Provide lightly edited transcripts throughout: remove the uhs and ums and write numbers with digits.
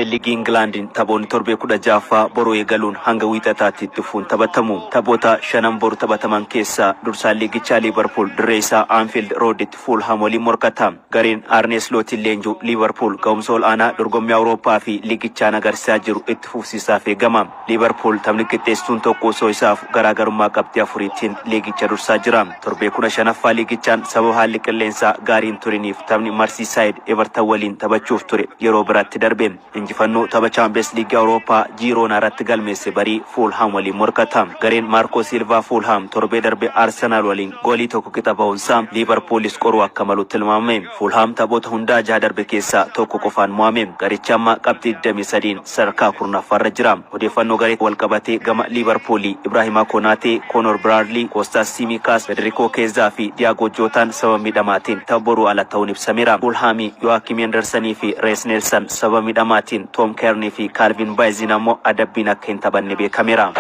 Liigii Ingilaandiin taphoonni torbee 16ffaa boru eegaluun hanga Wiixataatti itti fufuun taphatamu. Taphoota shanan boru taphataman keessaa dursaan liigichaa Liivarpuul dirree isaa Anfiild Rooditti Fuulhaam waliin morkata. Gareen Aarnee Slootiin leenji'u Liivarpuul ga'umsa ol'aanaa dorgommii Awurooppaa fi liigichaan agarsiisaa jiru itti fufsiisaaf eegama. Liivarpuul taphni qixxeessituun tokko osoo isa hafu garaagarummaa qabxii afuriitiin liigicha dursaa jira. Torbee 15ffaa liigichaan sababa haalli qilleensaa gaarii hin turiniif taphni Marsiisaayid Evartan waliin taphachuuf ture yeroo biraatti darbe. Injifannoo tapha Chaampiyeens Liigii Awurooppaa Jiiroonaa irratti galmeesse barii Fuulhaam waliin morkata. Gareen Maarkoo Siilvaa Fuulhaam torbee darbe Arsenaal waliin goolii tokko qixa bahuunsaa Liivarpuulis qoruu akka malu tilmaamame. Fuulhaam taphoota hundaa jaha darbe keessaa tokko qofaan mo'ame. Garichi amma qabxii 23n sadarkaa 10ffaarra jira. Odeeffannoo garee walqabatee gama Liivarpuulii Ibraahimaa Konaatee, Konoor Biraadlii, Koostaas Siimiikaas, Federikoo Keezaa fi Diyaagoo Jootaan sababa miidhamaatiin tapha boruu ala ta'uun ibsameera. Fuulhaamii Yo'aakim Endarsanii fi Rees Neelsan sababa miidhamaatiin, Toom Keernii fi Kaalviin Baayiziin ammoo adabbiin akka hin taphanne beekameera.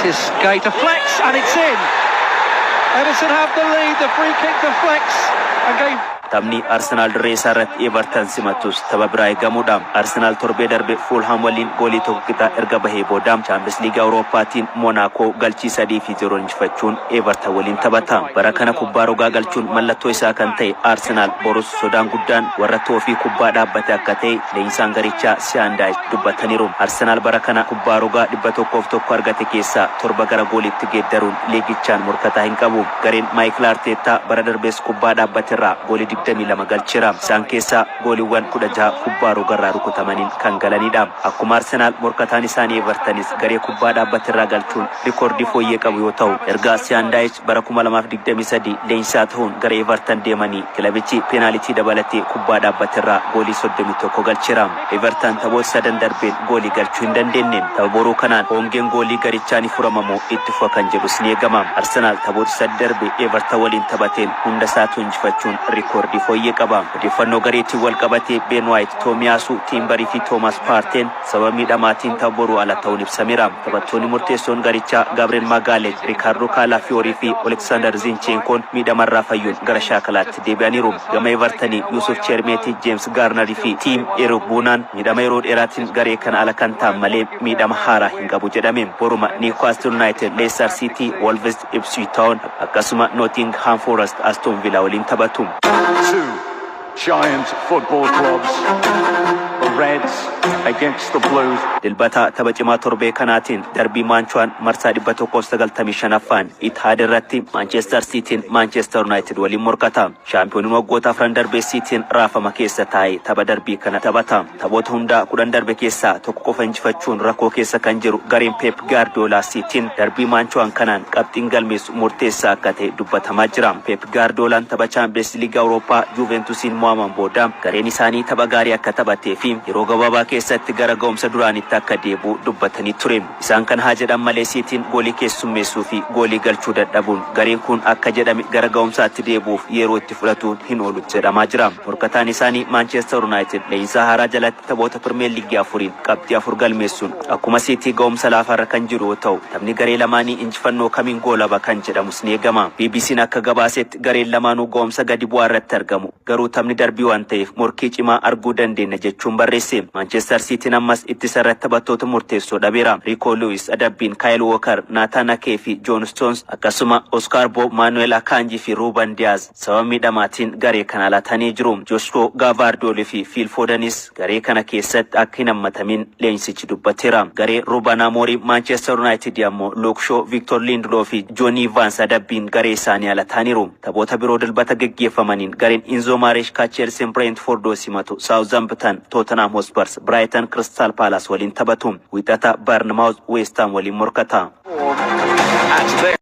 It is Gueye deflects and it's in. Everton have the lead. The free kick deflects and Gueye. Taphni Arsenaal dirree isaa irratti Everton simatus tapha biraa eegamudha. Arsenaal torbee darbe Fuulhaam waliin goolii tokko qixa erga bahee booda Chaampiyeens Liigii Awurooppaatiin Monaakoo galchii 3 fi 0 injifachuun Everton waliin taphata. Bara kana kubbaa rogaa galchuun mallattoo isaa kan ta'e Arsenaal borus sodaan guddaan warra toofii kubbaa dhaabbate akka ta'e leenjisaan garichaa Siyaan Daayich dubbataniiru. Arsenaal bara kana kubbaa rogaa 101 argate keessaa torba gara gooliitti geeddaruun liigichaan morkataa hin qabu. Gareen Maayikil Arteettaa bara darbees kubbaa dhaabbaterraa goolii 22 galcheera. Isaan keessaa gooliiwwan 16 kubbaa rogarraa rukutamaniin kan galanidha. Akkuma Arsenaal, morkataan isaanii Evertonis garee kubbaa dhaabbaterraa galchuun rikoordii fooyyee qabu yoo ta'u, erga Siyaan Daayich bara 2023 leenjisaa ta'uun gara Everton deemanii kilabichi peenaalitii dabalatee kubbaa dhaabbaterraa goolii 31 galcheera. Everton taphoota sadan darbeen goolii galchuu hin dandeenye. Tapha boruu kanaan hongeen goolii garichaa ni furamamoo itti fufa kan jedhus ni eegama. Arsenaal taphoota sadi darbe Everton waliin taphateen hunda isaatu injifachuun rikoordii fooyyee qaba. Odeeffannoo gareetiin wal qabatee Ben White, Toomiyaasu, Tiimbarii fi Toomas Paarteen sababa miidhamaatiin tapha boruu ala ta'uun ibsameera. Taphattoonni murteessoon garichaa Gabriel Magaaleej, Riikaardoo Kaalafiyoorii fi Oleksaandar Zinchenkoon miidhamarraa fayyuun gara shaakalaatti deebi'aniiru. Gama Evertonii Yusuf Cheermeetii, Jeems Gaarnarii fi Tiim Erogbunaan miidhama yeroo dheeraatiin garee kana ala kan ta'an malee miidhama haaraa hin qabu jedhame. Boruma Newcastle United, Leicester City, Wolves, Ipswich Town akkasuma Nottingham Forest Aston Villa waliin taphatu. Two giant football clubs, the Reds against the Blues. Dilbata tapha cimaa torbee kanaatiin darbii Maanchuwaan marsaa 195ffaan Itihaad irratti Maanchestar Siitiin Maanchestar Yuunaayitid waliin morkata. Shaampiyooniin waggoota afran darbee Siitiin raafama keessa taa'ee tapha darbii kana taphata. Taphoota hundaa 10 darbe keessaa tokko qofa injifachuun rakkoo keessa kan jiru gareen Pep Gaardiyoolaa Siitiin darbii Maanchuwaan kanaan qabxiin galmeessu murteessaa akka ta'e dubbatamaa jira. Pep Gaardiyoolaan tapha Chaampiyeens Liigii Awurooppaa Juventusiin mo'aman booda gareen isaanii tapha gaarii akka taphatee fi yeroo gabaabaa keessatti gara ga'umsa duraanitti akka deebi'u dubbatanii ture. Isaan kan haa jedhan malee, Siitiin goolii keessummeessuu fi goolii galchuu dadhabuun gareen kun akka jedhame gara ga'umsaatti deebi'uuf yeroo itti fudhatuun hin oolu jedhamaa jira. Morkataan isaanii Maanchestar Yuunaayitid leenjisaa haaraa jalatti taphoota Pirimeer Liigii afuriin qabxii afur galmeessuun akkuma Siitii ga'umsa laafaarra kan jiru yoo ta'u, taphni garee lamaanii injifannoo kamiin goolaba kan jedhamus ni eegama. BBC'n akka gabaasetti gareen lamaanuu ga'umsa gadi bu'aa irratti argamu. Garuu taphni darbii waan ta'eef morkii cimaa arguu dandeenya jechuun barreesse. Maanchestar Siitiin ammas ittisa irratti taphattoota murteessoo dhabeera. Riikoo Luwis adabbiin Kaayil Wookar, Naataan Akee fi Joon Stoons akkasuma Oskaar Boob, Maanuweel Akaanjii fi Ruuban Diyaaz sababa miidhamaatiin garee kana alatanii jiru. Joskoo Gaavaardiyoolii fi Fiil Foodanis garee kana keessatti akka hin hammatamin leenjisichi dubbateera. Garee Ruuban Amooriim Maanchestar Yuunaayitid ammoo Luuk Shoo, Viiktor Lindloo fi Joonii Vaans adabbiin garee isaanii alataniiru. Taphoota biroo Dilbata geggeeffamaniin gareen Inzo Maareeshkaa Cheelsiin Brentford simatu, Saawuzampton Tottenham Hotspurs, Brighton Crystal Palace waliin taphatu. Wixata Bournemouth West Ham waliin morkata. At their